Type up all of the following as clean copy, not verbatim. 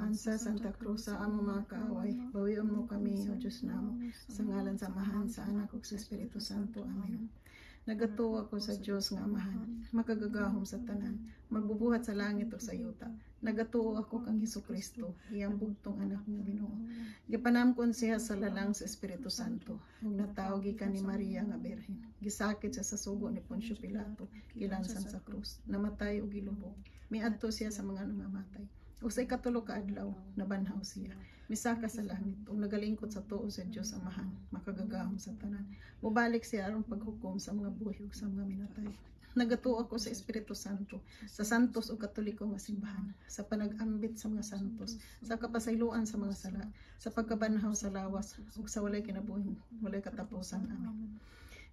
Apan sa Santa Cruz sa among mga kaaway, bawion mo kami, O Diyos namo, sa ngalan sa Amahan, sa Anak ug sa Espiritu Santo. Amen. Nagatuo ako sa Dios nga Amahan, makagagahom sa tanan, magbubuhat sa langit ug sa yuta. Nagatuo ako kang Hesus Kristo, iyang bugtong anak nga Ginoo. Gipanamkon siya sa lalang sa Espiritu Santo, ug natawo gikan ni Maria nga Birhen. Gisakit siya sa sugo ni Poncio Pilato, gilansan sa krus, namatay ug gilubong. Miadto siya sa mga nangamatay. Ug sa ikatulo ka adlaw, nabanhaw siya. Misaka sa langit ug nagalingkod sa tuo sa Dios Amahan, makagagahom sa tanan. Mobalik siya aron paghukom sa mga buhi ug sa mga minatay. Nagatuo ako sa Espiritu Santo, sa santos ug katoliko nga simbahan, sa panag-ambit sa mga santos, sa kapasayloan sa mga sala, sa pagkabanhaw sa lawas ug sa walay kinabuhing walay katapusan. Amen.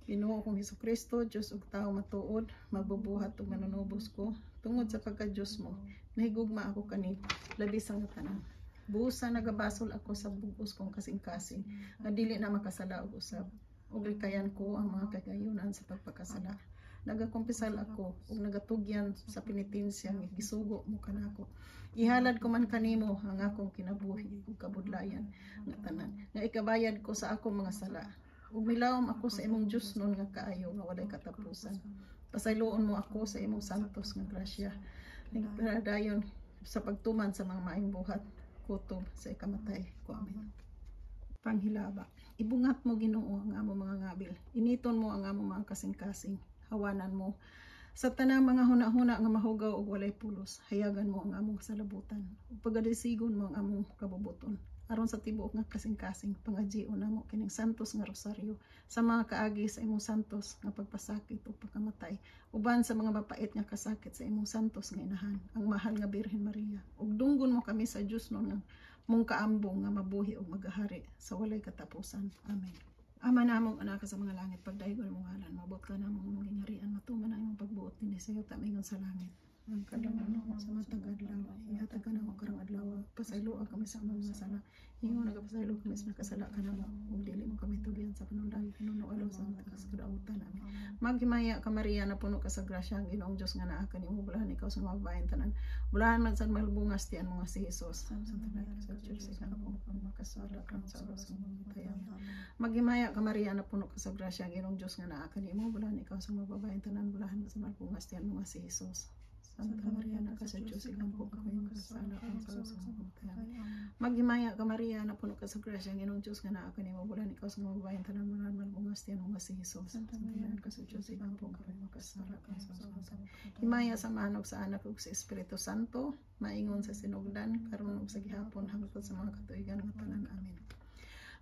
Ginoo kong Hesukristo, Dios ug tawo matuod, magbubuhat ug manunubos ko, tungod sa pagka-Dios mo, nahigugma ako kanimo, labi sa nga tanan. Busa nagabasol ako sa bug-os kong kasing-kasing, nga dili na makasala og usab. Ug likayan ko ang mga kagayunan sa pagpakasala. Nagakumpisal ako ug nagatugyan sa penitensya nga gisugo mo kanako. Ihalad ko man kanimo ang akong kinabuhi ug kabudlayan nga tanan, nga ikabayad ko sa akong mga sala. Ug milawom ako sa imong Dios-non nga kaayo nga walay katapusan. Pasayloon mo ako sa imong santos nga grasya. Nagdayon sa pagtuman sa mga maayong buhat kutob sa ikamatay ko. Amen. Panghilaba. Ibungat mo, Ginoo, ang among mga ngabil. Initon mo ang among mga kasing-kasing. Hawanan mo sa tanang mga huna-huna nga mahugaw ug walay pulos. Hayagan mo ang among salabutan. Ug pagadisigon mo ang among kabubuton. Aron sa tibuok nga kasing-kasing, pangajion namo kining santos nga rosaryo sa mga kaagi sa imong santos nga pagpasakit ug pagkamatay, uban sa mga mapait nga kasakit sa imong santos nga inahan, ang mahal nga Birhen Maria, ug dunggon mo kami sa Dios-non nga mong kaambong nga mabuhi ug magahari sa walay katapusan. Amen. Ama namong naa ka sa mga langit, pagdaygon imong ngalan, moabot kanamo imong gingharian, matuman ang imong pagbuot dinhi sa yuta ingon sa langit. Ang kadlawon namo sa matag adlaw, ihatag kanamo karong adlaw. Pasayloa kami sa among mga sala, ingon nagapasaylo kami sa nakasala kanamo, ug dili mo kami tugyan sa panulay, hinuno sa sa kadautan. Amen. Maghimaya ka, Maria, na puno ka sa grasya, ang Ginoong Dios nga naa kanimo, bulahan ikaw sa mga babaeng tanan. Bulahan man sad malbungas tiyan mo nga si Jesus. Santa Maria sa Diyos, ikampo kami makasala karon sa oras ng mamatay. Amen. Maghimaya ka, Maria, na puno ka sa grasya, ang Ginoong Dios nga naa kanimo, bulahan ikaw sa mga babaeng tanan, bulahan man sa malbungas tiyan mo nga si Jesus. Santa Maria, anak ka sa Diyos, ikampo kami makasala karon sa oras ng mamatay. Amen. Maghimaya ka, Maria, na puno ka sa grasya, ang Ginoong Diyos nga naa kanimo, bulahan ikaw sa mga babaeng tanan, bulahan malbungas tiyan mo nga si Jesus. Santa Maria, anak ka sa Diyos, ikampo kami makasala karon sa oras ng mamatay. Himaya sa Amahan ug sa Anak ug sa Espiritu Santo, maingon sa sinugdan, karon ug sa gihapon, hangtod sa mga katuigan nga tanan. Amen.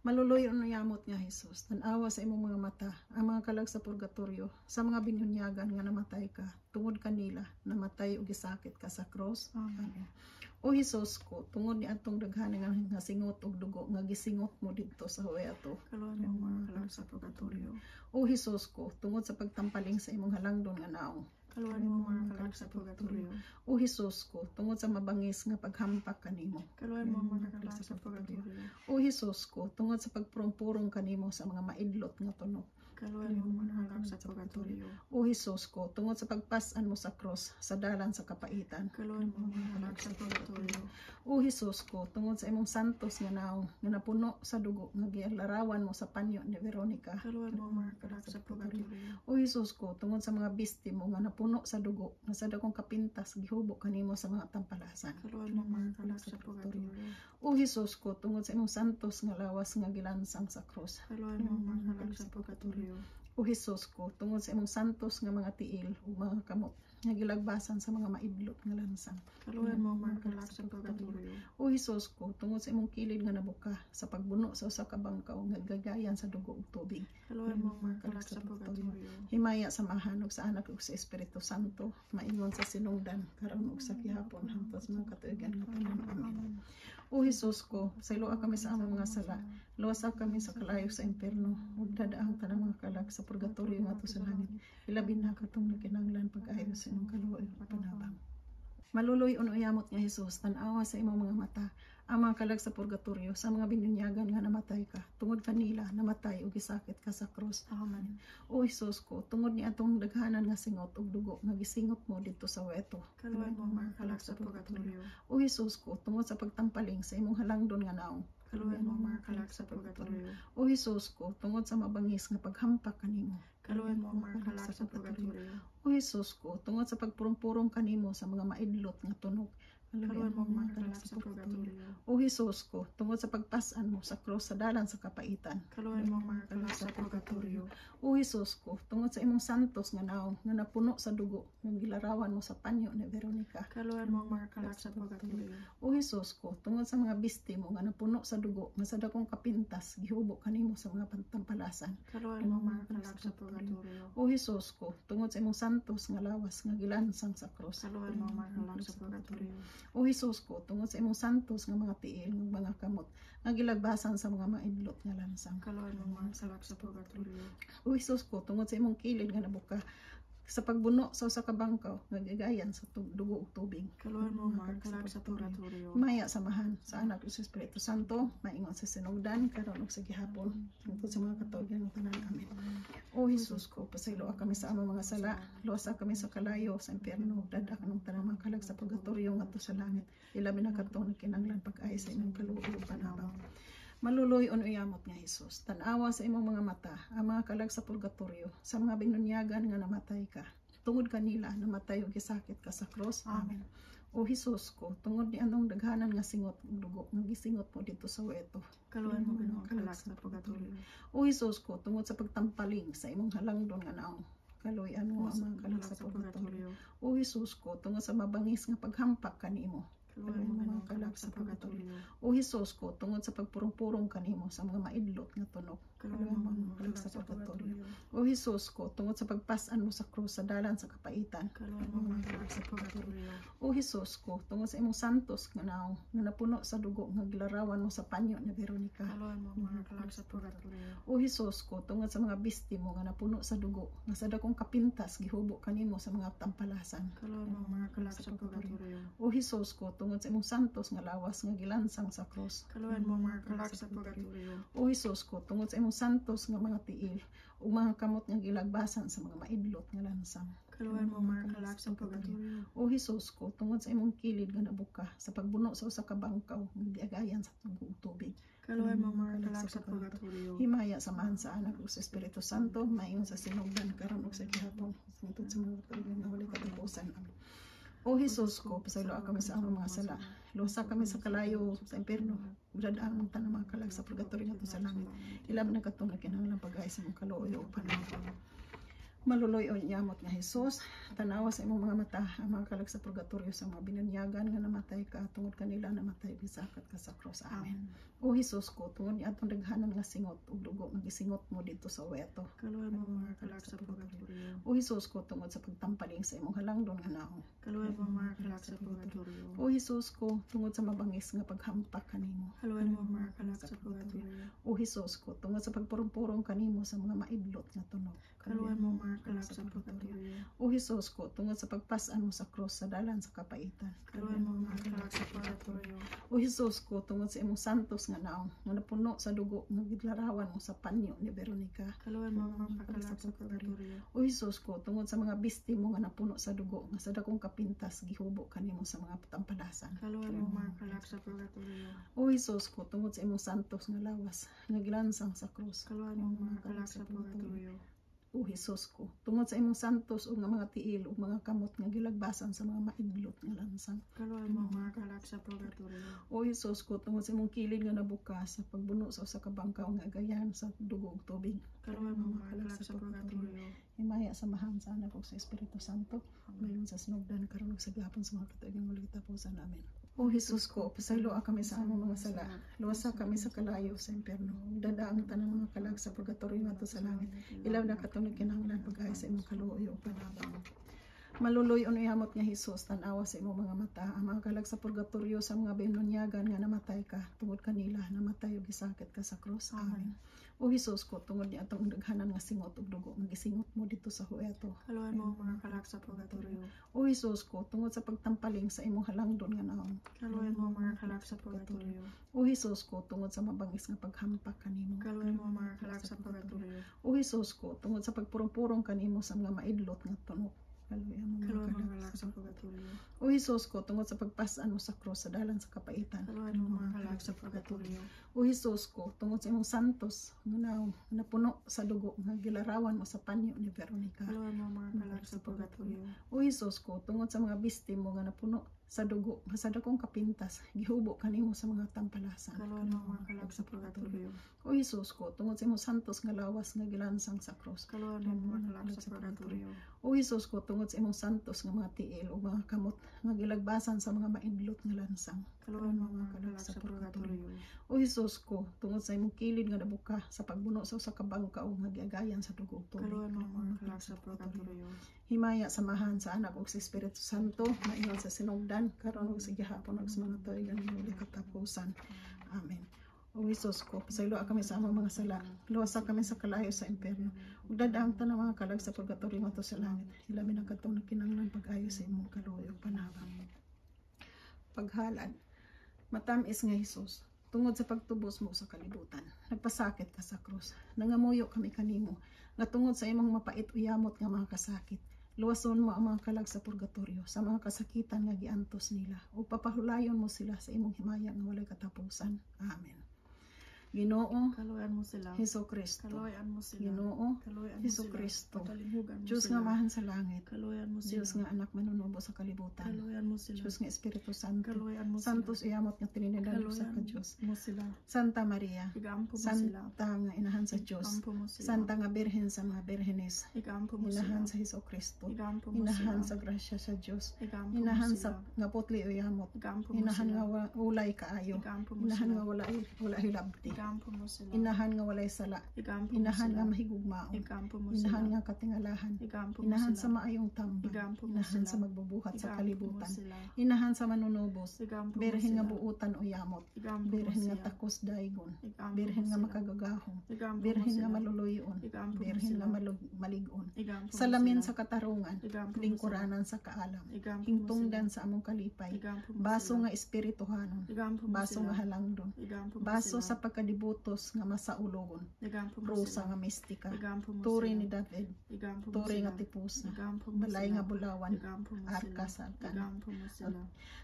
Maluluy ug yamot nga Hesus, tan-awa sa imong mga mata ang mga kalag sa purgatorio, sa mga binunyagan nga namatay ka tungod kanila, namatay ug gisakit ka sa cross. Amen. O Hesus ko, tungod ni atong daghan nga singot og dugo nga gisingot mo didto sa huway ato, Kaluoyan mo ang mga kalag sa purgatorio. O Hesus ko, tungod sa pagtampaling sa imong halangdon nga naong, Kaluoyan mo ang mga kalag sa purgatorio. O Hesus ko, tungod sa mabangis nga paghampak kanimo, Kaluoyan mo ang mga kalag sa purgatorio. O Hesus ko, tungod sa pagpurong-purong kanimo sa mga maidlot nga tunok, Kaluoyan mo ang mga kalag sa purgatorio. O Hesus ko, tungod sa pagpas-an mo sa cross sa dalan sa kapaitan, Kaluoyan mo ang mga kalag sa purgatorio. O Hesus ko, tungod sa imong santos nga naong nga napuno sa dugo nga gilarawan mo sa panyo ni Veronica, Kaluoyan mo ang mga kalag sa purgatorio. O Hesus ko, tungod sa mga biste mo nga napuno sa dugo nga sa dakong kapintas gihubo kanimo sa mga tampalasan, Kaluoyan mo ang mga kalag sa purgatorio. O Hesus ko, tungod sa imong santos nga lawas nga gilansang sa cross, Kaluoyan mo ang mga kalag sa purgatorio. O Hesus ko, tungod sa imong santos nga mga tiil ug mga kamot nga gilagbasan sa mga maidlot nga lansang, Kaluoyan mo ang mga kalag sa purgatorio. O Hesus ko, tungod sa imong kilid nga nabuka sa pagbuno sa usa ka bangkaw nga gagayan sa dugo ug tubig, Kaluoyan mo ang mga kalag sa purgatorio. Himaya sa Amahan ug sa Anak ug sa Espiritu Santo, maingon sa sinugdan, karon ug sa gihapon, hangtod sa mga katuigan nga tanan. Amen. O Hesus ko, pasayloa kami sa among mga sala, luwasa kami sa kalayo sa impierno, ug dad-a ang tanang mga kalag sa purgatorio ngadto sa langit. Ilabi na katong nagkinahanglan pag-ayo sa imong kaluoy ug panabang. Maluloy uyamot nga Hesus, tan-awa sa imong mga mata ang mga kalag sa purgatorio, sa mga binunyagan nga namatay ka. Tungod kanila, namatay ug gisakit ka sa krus. Amen. O Hesus ko, tungod ni atong daghanan nga singot ug dugo nga gisingot mo didto sa weto. Kaluoyan mo ang mga kalag sa purgatorio. O Hesus ko, tungod sa pagtampaling sa imong halangdon nga naong. Kaluoyan mo ang mga kalag sa purgatorio. O Hesus ko, tungod sa mabangis nga paghampak kanimo. Kaluoyan mo ang mga kalag sa purgatorio. O Hesus ko, tungod sa pagpurong-purong kanimo sa mga maidlot nga tunog. Kaluoyan mo ang mga kalag sa purgatorio. O Hesus ko, tungod sa pagpas-an mo sa krus sa dalan sa kapaitan. Kaluoyan mo ang mga kalag sa purgatorio. O Hesus ko, tungod sa imong santos nga naong nga napuno sa dugo nga gilarawan mo sa panyo ni Veronica. Kaluoyan mo ang mga kalag sa purgatorio. O Hesus ko, tungod sa mga biste mo nga napuno sa dugo nga sa dakong kapintas gihubo kanimo sa mga pantampalasan. Kaluoyan mo ang mga kalag sa purgatorio. O Hesus ko, tungod sa imong santos nga lawas nga gilansang sa krus. Kaluoyan mo ang mga kalag sa purgatorio. O Hesus ko, tungod sa imong santos nga mga tiil nga mga kamot nga gilagbasan sa mga maidlot nga lansang. Kaluoyan mo ang mga kalag sa purgatorio. O Hesus ko, tungod sa imong kilid nga nabuka sa pagbuno sa usa ka bangkaw nga gigayan sa dugo ug tubig. Kaluoyan mo ang mga kalag sa purgatorio. Maya sa Amahan, sa Anak ug sa Espiritu Santo, maingon sa sinugdan, karon ug sa gihapon, hangtod sa mga katuigan ng tanan. Amen. O Hesus ko, pasayloa kami sa among mga sala, luwasa kami sa kalayo, sa impyerno, dad-a kanang tanang mga kalag sa purgatorio ngadto sa langit. Ilabi na kadtong nagkinahanglan pag-ayo sa imong kaluoy ug panabang. Maluloy uyamot nga Hesus, tan-awa sa imong mga mata ang mga kalag sa purgatorio, sa mga binunyagan nga namatay ka. Tungod kanila, namatay ug gisakit ka sa krus. Amen. O Hesus ko, tungod ni anong daghanan nga singot ug dugo nga gisingot mo didto sa weto. Kaluoyan mo Ginoo ang kalag sa purgatorio. O Hesus ko, tungod sa pagtampaling sa imong halangdon nga naong. Kaluoyan mo ang mga kalag sa purgatorio. O Hesus ko, tungod sa mabangis nga paghampak kanimo. Kaluoyan mo Ginoo ang kalag sa purgatorio. O Hesus ko, tungod sa pagpurong-purong kanimo sa mga maidlot nga tunog. Kaluoyan mo ang mga kalag sa purgatorio. O Hesus ko, tungod sa pagpas-an mo sa krus sa dalan sa kapaitan. Kaluoyan mo ang mga kalag sa purgatorio. O Hesus ko, tungod sa imong santos nga naong nga napuno sa dugo nga gilarawan mo sa panyo ni Veronica. Kaluoyan mo ang mga kalag sa purgatorio. O Hesus ko, tungod sa mga biste mo nga napuno sa dugo nga sa dakong kapintas gihubo kanimo sa mga tampalasan. Kaluoyan mo ang mga kalag sa purgatorio. O Hesus ko, tungod sa imong santos nga lawas nga gilansang sa krus. Kaluoyan mo ang mga kalag sa purgatorio. O Hesus ko, tungod sa imong santos nga mga tiil ug mga kamot nga gilagbasan sa mga maidlot nga lansang. Kaluoyan mo ang mga kalag sa purgatorio. O Hesus ko, tungod sa imong kilid nga nabuka sa pagbuno sa usa ka bangkaw nga giagayan sa dugo ug tubig. Kaluoyan mo ang mga kalag sa purgatorio. Himaya sa Amahan, sa Anak ug sa Espiritu Santo, maingon sa sinugdan, karon ug sa gihapon, hangtod sa mga katuigan nga walay katapusan. Amen. O Hesus ko, pasayloa kami sa among mga sala. Luwasa kami sa kalayo sa impierno. Dad-a ang tanang mga kalag sa purgatorio ngadto sa langit. Ilabi na kadtong nagkinahanglan pag-ayo sa imong kaluoy ug panabang. Maluloy uyamot nga Hesus, tanawa sa imong mga mata ang mga kalag sa purgatorio, sa mga binunyagan nga namatay ka. Tungod kanila, namatay gisakit ka sa krus. Amen. O Hesus ko, tungod ni atong daghanan nga singot ug dugo nga gisingot mo didto sa weto. Kaluoyan mo ang mga kalag sa purgatorio. O Hesus ko, tungod sa pagtampaling sa imong halangdon nga naong. Kaluoyan mo ang mga kalag sa purgatorio. O Hesus ko, tungod sa mabangis nga paghampak kanimo. Kaluoyan mo ang mga kalag sa purgatorio. O Hesus ko, tungod sa pagpurong-purong kanimo sa mga maidlot nga tunog. Kaluoyan mo ang mga kalag sa purgatorio. O Hesus ko, tungod sa pagpas-an mo sa krus sa dalan sa kapaitan. Kaluoyan mo ang mga kalag sa purgatorio. O Hesus ko, tungod sa imong santos nga naong nga napuno sa dugo nga gilarawan mo sa panyo ni Veronica. Kaluoyan mo ang mga kalag sa purgatorio. O Hesus ko, tungod sa mga biste mo nga napuno sa dugo nga sa dakong kapintas gihubo kanimo sa mga tampalasan. Kaluoyan mo ang mga kalag sa purgatorio. O Hesus ko, tungod sa imong santos nga lawas nga gilansang sa krus. Kaluoyan mo ang mga kalag sa purgatorio. O Hesus ko, tungod sa imong santos ug nga mga tiil ug mga kamot nga gilagbasan sa mga maidlot nga lansang. Kaluoyan mo ang mga kalag sa purgatorio. O Hesus ko, tungod sa imong kilid nga nabuka sa pagbuno sa usa ka bangkaw nga agayan sa dugo ug tubig. Kaluoyan mo ang mga kalag sa purgatorio. Himaya sa Amahan, sa Anak ug sa Espiritu Santo, mayon sa sinugdan, karon ug sa gihapon, sa mga katuigan walay katapusan. Amen. O Hesus ko, pasayloa kami sa among mga sala. Luwasa kami sa kalayo sa impyerno. Dad-a ang tanang mga kalag sa purgatorio ngadto sa langit. Ilabi na katong nagkinahanglan pag-ayo sa imong kaluoy ug panabang. Maluloy uyamot nga Hesus, tan-awa sa imong mga mata ang mga kalag sa purgatorio, sa mga binunyagan nga namatay ka. Tungod kanila, namatay ug gisakit ka sa krus. Amen. O Hesus ko, tungod ni atong daghanan nga singot ug dugo nga gisingot mo didto sa hueto. Kaluoyan mo ang mga kalag sa purgatorio. O Hesus ko, tungod sa pagtampaling sa imong halangdon nga naong. Kaluoyan mo ang mga kalag sa purgatorio. O Hesus ko, tungod sa mabangis nga paghampak kanimo. Kaluoyan mo ang mga kalag sa purgatorio. O Hesus ko, tungod sa pagpurong-purong kanimo sa mga maidlot nga tunok. Kaluoyan mo Kaluoyan mga mo ang kalag kalag sa sa purgatorio. O Hesus ko, tungod sa pagpas-an mo sa krus sa dalan sa kapaitan. Kaluoyan mo ang mga kalag sa purgatorio. O Hesus ko, tungod sa imong santos nga naong napuno sa dugo nga gilarawan mo sa panyo ni Veronica. Kaluoyan mo ang mga kalag sa purgatorio. O Hesus ko, tungod sa mga biste mo nga napuno sa dugo nga sa dakong kapintas gihubo kanimo sa mga tampalasan. Kaluoyan mo ang mga kalag sa purgatorio. O Hesus ko, tungod sa imong santos nga lawas nga gilansang sa krus. Kaluoyan mo ang mga kalag sa purgatorio. O Hesus ko, tungod sa imong santos nga mga tiil ug mga kamot nga gilagbasan sa mga maidlot nga lansang. Kaluoyan mo ang mga kalag sa purgatorio. O Hesus ko, tungod sa imong kilid nga nabuka sa pagbuno sa usa ka bangka ug nga giagayan sa dugo ug tubig. Kaluoyan mo ang mga kalag sa purgatorio. Himaya sa Amahan, sa Anak ug sa Espiritu Santo, maingon sa sinugdan, karon ug sa gihapon ug sa mga tuig nga walay katapusan. Amen. O Hesus ko, pasayloa kami sa among mga sala, luwasa kami sa kalayo sa impyerno, ug dad-a ang tanang mga kalag sa purgatorio ngadto sa langit. Hilabi ang kadtong nagkinahanglan pag-ayo sa imong kaluoy ug panabang. Paghalad. Matamis nga Hesus, tungod sa pagtubos mo sa kalibutan, nagpasakit ka sa krus. Nangamuyo kami kanimo, nga tungod sa imong mapait uyamot nga mga kasakit, luwason mo ang mga kalag sa purgatorio sa mga kasakitan nga giantos nila, ug papahulayon mo sila sa imong himaya nga walay katapusan. Amen. Ginoo Kaluoyan mo sila. Hesus Kristo. Kaluoyan mo sila. Ginoo Kaluoyan mo Hesus sila. Kristo. Patalimhugan mo Diyos sila. nga Amahan sa langit. Kaluoyan mo sila. Diyos nga Anak manunubo sa kalibutan. Kaluoyan mo sila. Diyos nga Espiritu Santo. Kaluoyan mo sila. Santos uyamot nga Trinidad usa ka Kaluoyan Diyos. mo sila. Santa Maria. Igampo mo sila. Santa nga Inahan sa Diyos. Igampo mo sila. Santa nga Birhen sa mga birhenes. Igampo mo sila. Inahan sa Hesus Kristo. Igampo mo sila. Inahan sa grasya sa Diyos. Igampo mo Inahan sila. sa nga putli uyamot. Igampo mo Inahan sila. nga ulay kaayo. Igampo mo Inahan sila. nga wala wala hilabti. Igampo mo sila. Inahan nga walay sala. Igampo mo Inahan sila. nga mahigugmaon. Igampo mo sila. Inahan nga katingalahan. Igampo mo Inahan sila. sa maayong tambang. Igampo mo Inahan sila. sa magbubuhat sa Igampo mo kalibutan. sila. Inahan sa manunubos. Igampo mo Birhen nga sila. buutan o yamot. Igampo mo Birhen nga siya. takos daygon. Igampo mo Birhen nga sila. makagagahom. Igampo mo Birhen nga sila. maluluyon. Igampo mo Birhen sila. nga malig-on. Igampo mo Salamin sila. sa katarungan. Igampo mo sila. Lingkuranan sa kaalam. Igampo mo sila. Hingtungdan sa among kalipay. Igampo mo Baso sila. nga espirituhanon. Igampo mo Baso sila. nga halangdon. Igampo mo Baso sila. sa pagkadibutos nga masaulogon. Igampo mo Rosa sila. nga mistika. Igampo mo Turi sila. ni David. Igampo mo Turi sila. nga tipusa. Igampo mo Balay sila. nga bulawan. Igampo mo sila. Arka sa alkan. Igampo mo sila.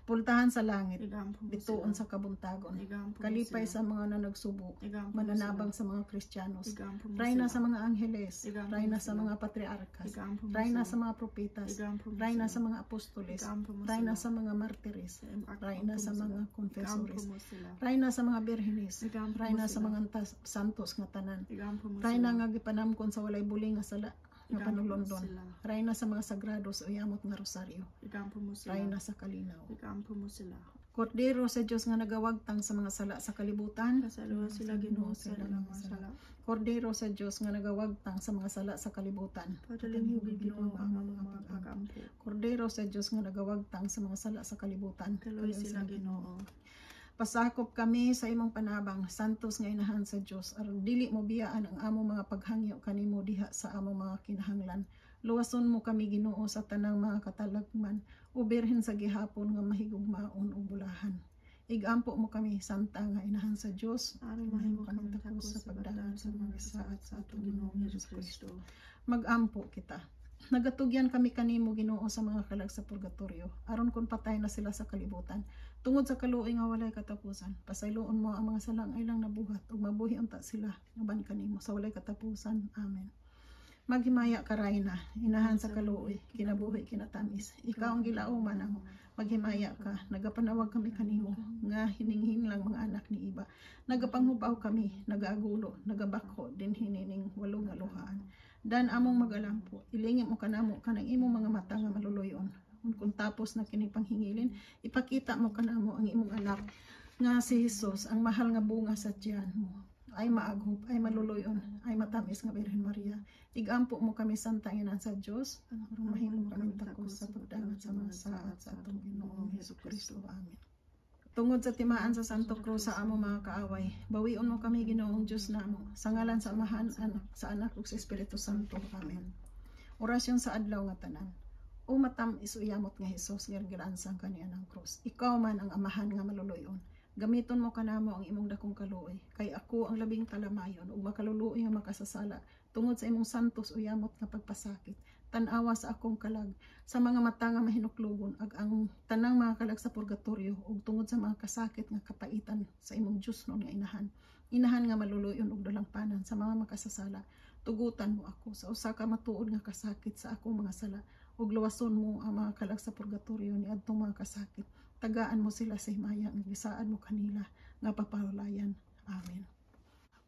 Pultahan sa langit. Igampo mo Bituon sila. sa kabuntagon. Igampo mo Kalipay sila. sa mga nanagsubo. Igampo mo Mananabang sila. sa mga Kristiyanos. Igampo mo Rayna sila. sa mga angheles. Igampo mo Rayna sa sila. mga patriarkas. Igampo mo Rayna sila. sa mga propetas. Igampo mo Rayna sila. sa mga apostoles. Igampo mo Rayna sila. sa mga martires. Igampo Rayna mo sa sila. mga Igampo confessores. mo sila. Rayna sa mga birhenes. Igampo mo Rayna sa sila. mga santos nga tanan. Igampo mo Rayna sila. nga gipanamkon sa walay buling nga sala nga Igampo mo panulondon. sila. Rayna sa mga sagrado sa uyamot nga rosaryo. Igampo mo sila. Rayna sa kalinaw. Igampo mo sila. Kordero sa Dios nga nagawagtang sa mga sala sa kalibutan. Pasayloa sila, Ginoo, sa ilang mga sala. Kordero sa Dios nga nagawagtang sa mga sala sa kalibutan. Patalimhugi, Ginoo, ang among mga pag-ampo. Kordero sa Dios nga nagawagtang sa mga sala sa kalibutan. Kaluoy sila, Ginoo. Pasakop kami sa imong panabang, santos nga Inahan sa Dios, aron dili mo biyaan ang among mga paghangyo kanimo diha sa among mga kinahanglan. Luwason mo kami, Ginoo, sa tanang mga katalagman, o Birhen sa gihapon nga mahigugmaon ug bulahan. Igampo mo kami, Santa nga Inahan sa Dios, Aron mahimo kami takos sa pagdangat sa mga saat sa atong Ginoong Hesus Kristo. Magampo kita. Nagatugyan kami kanimo, Ginoo, sa mga kalag sa purgatorio, aron kon patay na sila sa kalibutan, tungod sa kaluoy nga walay katapusan, pasayloon mo ang mga salang ilang nabuhat ug mabuhi unta sila uban kanimo sa walay katapusan. Amen. Maghimaya ka, Rayna, Inahan sa kaluoy, kinabuhi, kinatamis. Ikaw ang gilauman namo. Maghimaya ka, nagapanawag kami kanimo, nga hininghinlang mga anak ni Iba. Nagapanghubaw kami, nagaagulo, nagabakho, dinhi nining walo nga luhaan. Dan among magalampo, ilingim mo kanamo kanang imong mga mata nga maluluyon. Kung tapos na kini panghingilin, ipakita mo kanamo ang imong anak nga si Jesus, ang mahal nga bunga sa tiyan mo. Ay maaghop, ay maluluyon, ay matamis nga Birhen Maria. Igampo mo kami, Santa Ina sa Dios, aron mahimo kami takos sa pagdangat sa mga saat sa atong Ginoong Hesus Kristo. Amen. Tungod sa timaan sa Santo Cruz sa among mga kaaway, bawion mo kami, Ginoong Diyos namo, sa ngalan sa Amahan, anak, sa Anak ug sa Espiritu Santo. Amen. Orasyon sa adlaw nga tanan. O matam-is uyamot nga Hesus nga gilaansang kanianang krus. Ikaw man ang Amahan nga maluluyon. Gamiton mo kanamo ang imong dakong kaluoy, kay ako ang labing talamayon ug makaluluoy nga makasasala tungod sa imong santos uyamot nga pagpasakit. Tan-awa sa akong kalag sa mga mata nga mahinuklugon ag ang tanang mga kalag sa purgatorio ug tungod sa mga kasakit nga kapaitan sa imong Diyosnon nga inahan. Inahan nga maluluyon ug dalampanan sa mga makasasala. Tugutan mo ako sa usa ka matuod nga kasakit sa akong mga sala ug luwason mo ang mga kalag sa purgatorio ni adtong mga kasakit. Tagaan mo sila sa himaya nga gisaad mo kanila nga papahulayan. Amen.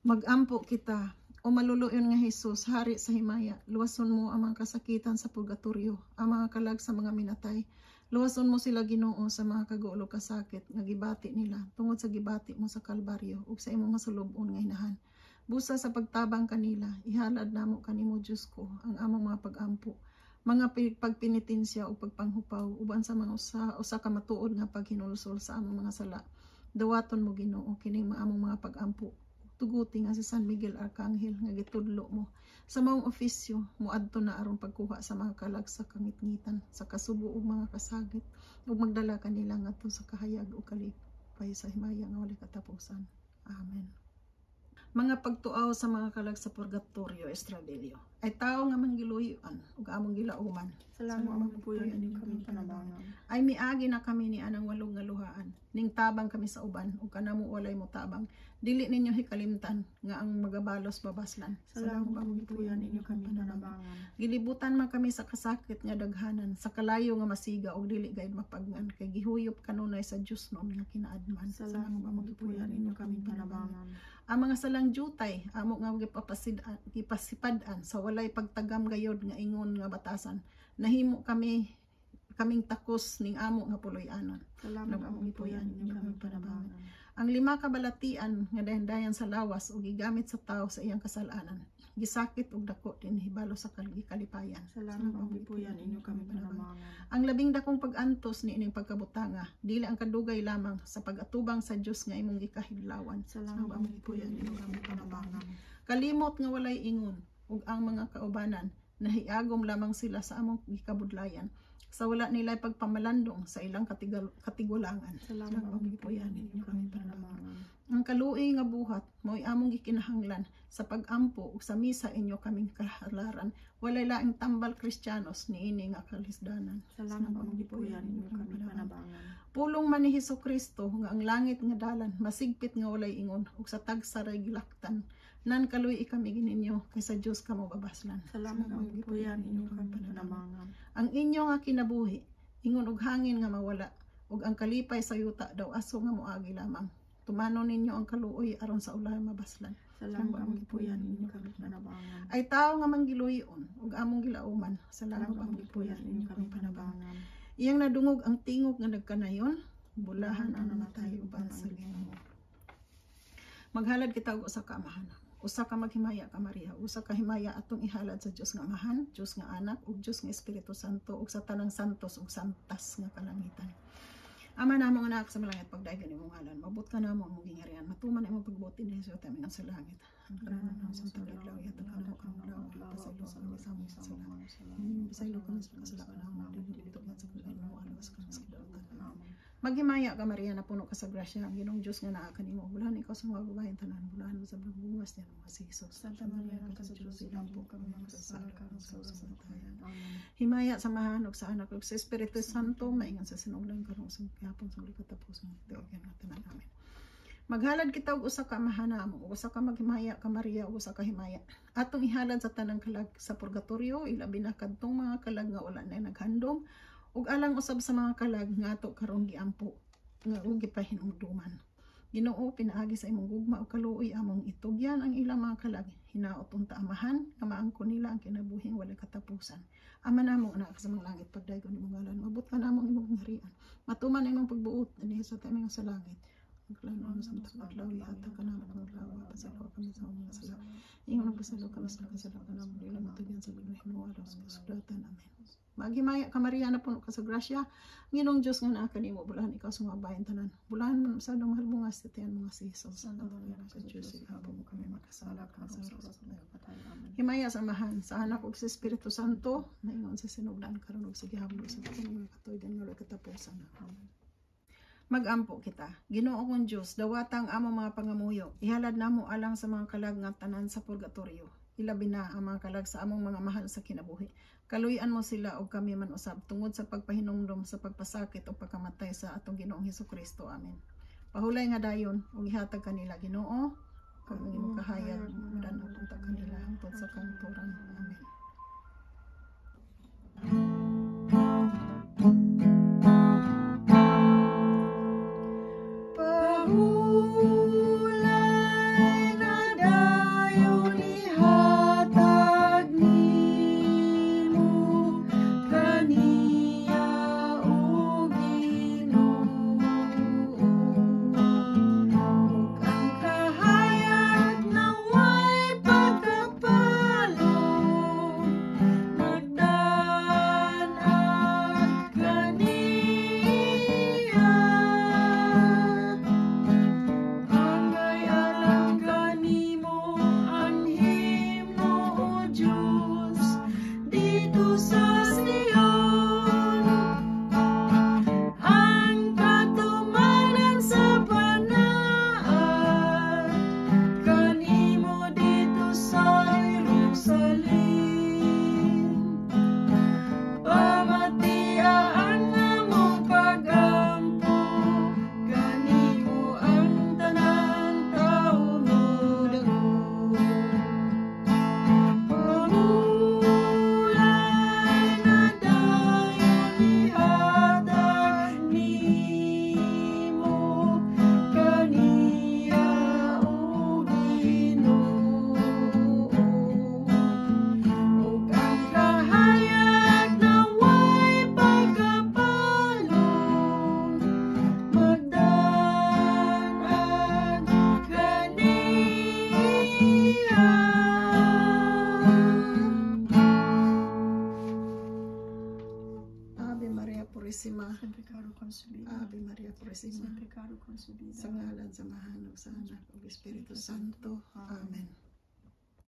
Magampo kita. O maluluyon nga Hesus, hari sa himaya, luwason mo ang mga kasakitan sa purgatorio, ang mga kalag sa mga minatay. Luwason mo sila, Ginoo, sa mga kagulo kasakit nga gibati nila tungod sa gibati mo sa Kalbaryo ug sa imong masulub-on nga inahan. Busa sa pagtabang kanila, ihalad namo kanimo, Dios ko, ang among mga pagampo, mga pagpinitensya ug pagpanghupaw uban sa mga usa, usa ka matuod nga paghinulsol sa among mga sala. Dawaton mo, Ginoo, kining mga among mga pagampo. Tuguti nga si San Miguel Arcangel nga gitudlo mo sa maong ofisyo moadto na aron pagkuha sa mga kalag sa kangitngitan sa kasubo ug mga kasagit ug magdala kanila ngadto sa kahayag ug kalipay sa himaya nga walay katapusan. Amen. Mga pagtuaw sa mga kalag sa purgatorio Estrabillo. Ay tao nga manggiluyoan ug among gilauman. Salamat among gipuyoan, inyo kami panabangan. Ay miagi na kami ni anang walong nga luhaan. Ning tabang kami sa uban ug kanamo walay mo tabang. Dili ninyo hikalimtan nga ang magabalos babaslan. Salamat among gipuyoan, inyo kami panabangan. Gilibutan man kami sa kasakit nga daghanan, sa kalayo nga masiga ug dili gayud mapagnan kay gihuyop kanunay sa Dios noon nga kinaadman. Salamat among gipuyoan, inyo kami panabangan. Ang mga salang jutay amo nga gipasipad-an sa walay pagtagam gayod nga ingon nga batasan. Nahimo kami kaming takos ning amo nga puloy-anon. Salamat among gipuyoan, inyo kami panabangan. Ang lima ka balatian nga dayan-dayan sa lawas ug gigamit sa tawo sa iyang kasalanan. Gisakit og dako din hibalo sa kalipayan. Salamat among gipuyoan, inyo kami panabangan. Ang labing dakong pag-antos ni ining pagkabutanga, dili ang kadugay lamang sa pag-atubang sa Dios nga imong gikahidlawan. Salamat among gipuyoan, inyo kami panabangan. Kalimot nga walay ingon ug ang mga kaubanan nahiagom lamang sila sa among gikabudlayan sa wala nila pagpamalandong sa ilang katigulangan. Salamat among gipuyoan, inyo kami panabangan. Ang kaluoy nga buhat mao'y among gikinahanglan sa pag-ampo ug sa misa inyo kaming kahalaran. Walay laing tambal Kristiyanos niini nga kalisdanan. Salamat among gipuyoan, inyo kami panabangan. Pulong man ni Hesus Kristo nga ang langit nga dalan masigpit nga walay ingon ug sa tagsa ray gilaktan. Nan kaluy kami gininyo kay sa Dios kamo babaslan. Salamat among gipuyoan, inyo kami panabangan. Ang inyo nga kinabuhi ingon og hangin nga mawala ug ang kalipay sa yuta daw aso nga moagi lamang. Tumanon ninyo ang kaluoy aron sa ulay mabaslan. Salamat among gipuyoan, inyo kami panabangan. Ay tao nga manggiluyon ug among gilauman. Salamat Salamat among among gipuyoan, inyo kami panabangan. Iyang nadungog ang tingog nga nagkanayon, bulahan ang namatay uban sa Ginoo. Maghalad kita og usa ka Amahan. Usa ka maghimaya ka Maria, usa ka himaya atong ihalad sa Dios nga Amahan, Dios nga Anak ug Dios nga Espiritu Santo ug sa tanang santos ug santas nga kalangitan. Ama namo nga naa ka sa langit, pagdaygan imong ngalan, maabot ka namo ang imong gingharian, matuman ang imong pagbuot dinhi sa yuta sa langit. Ang kalanan namo sa adlaw, ihatag kanamo karong adlaw, pasaylo kami sa among sala. Pasaylo kami sa kasalanan namo, dili tugyan sa paglaom, alas kami sa kidautan. Maghimaya ka Maria, napuno ka sa grasya, ang Ginoong Dios nga naa kanimo. Bulahan ikaw sa mga babaeng tanan, bulahan mo sa bungas niya nga si Jesus. Santa Maria, Ina sa Diyos, iampo kami mga makasasala karon sa oras sa kamatayan. Amen. Himaya sa Amahan ug sa Anak ug sa Espiritu Santo, maingon sa sinugdan, karon sa gihapon sa walay katapusan tiwagan nga tanan. Amen. Maghalad kita og usa ka Amahan namo, ug usa ka maghimaya ka Maria, ug usa ka himaya. Atong ihalad sa tanang kalag sa purgatorio, ilabi na kadtong mga kalag nga wala na naghandom, ug alang usab sa mga kalag nga ato karon giampo nga ug gipahinumduman. Ginoo, pinaagi sa imong gugma ug kaluoy among itugyan ang ilang mga kalag. Hinaot unta, Amahan, nga maangkon nila ang kinabuhing walay katapusan. Ama namo nga naa ka sa mga langit, pagdaygon imong ngalan, maabot ka namo ang imong gingharian. Matuman ang imong pagbuot dinhi sa yuta sa langit. Ang klano sa mga adlaw, ihatag kanamo karong adlaw, pasaylo kami sa among mga sala. Ingon nagpasaylo kami sa kasalanan namo, dili matugyan sa paglaom, alas sa kasudatan. Amen. Maghimaya ka Maria, napuno ka sa grasya. Ang Ginoong Dios nga naa kanimo, bulahan ikaw sa mga babaeng tanan. Bulahan man sa mahal mo nga sa tiyan mo nga si Jesus. Santa Maria, sa Diyos, ihampo mo kami makasala, karon sa oras sa among kapatay. Amen. Himaya sa Amahan, sa Anak ug sa Espiritu Santo, maingon sa sinugdan karon ug sa gihapon ug sa mga katuigan nga walay katapusan. Amen. Magampo kita. Ginoo kong Dios, dawata ang among mga pangamuyo. Ihalad namo alang sa mga kalag nga tanan sa purgatorio. Ilabi na ang mga kalag sa among mga mahal sa kinabuhi. Kaluy-an mo sila og kami man usab tungod sa pagpahinumdom sa pagpasakit o pagkamatay sa atong Ginoong Hesukristo. Amen. Pahulay nga dayon ug ihatag kanila, Ginoo, ang imong kahayag, mudan-ong unta kanila hangtod sa kahangturan. Amen. Pahulay na dayon ihatag nimo kaniya, o Ginoo, ug ang kahayag na way pagkapalo magdan-an kaniya. Angay alang kanimo ang himno, O Dios, didto sa Sion, ang katumanan sa panaad kanimo didto sa Jerusalem. Pamatia ang among pag-ampo kanimo, ang tanan tawo modangog. Pahulay na dayon ihatag nimo kaniya, o Ginoo, ug ang kahayag na way pagkapalo magdan-an kaniya. Ave Maria Purisima. Sin pecado concebida. Ave Maria Purisima. Sin pecado concebida. Sa ngalan sa Amahan ug sa Anak ug Espiritu Santo. Amen.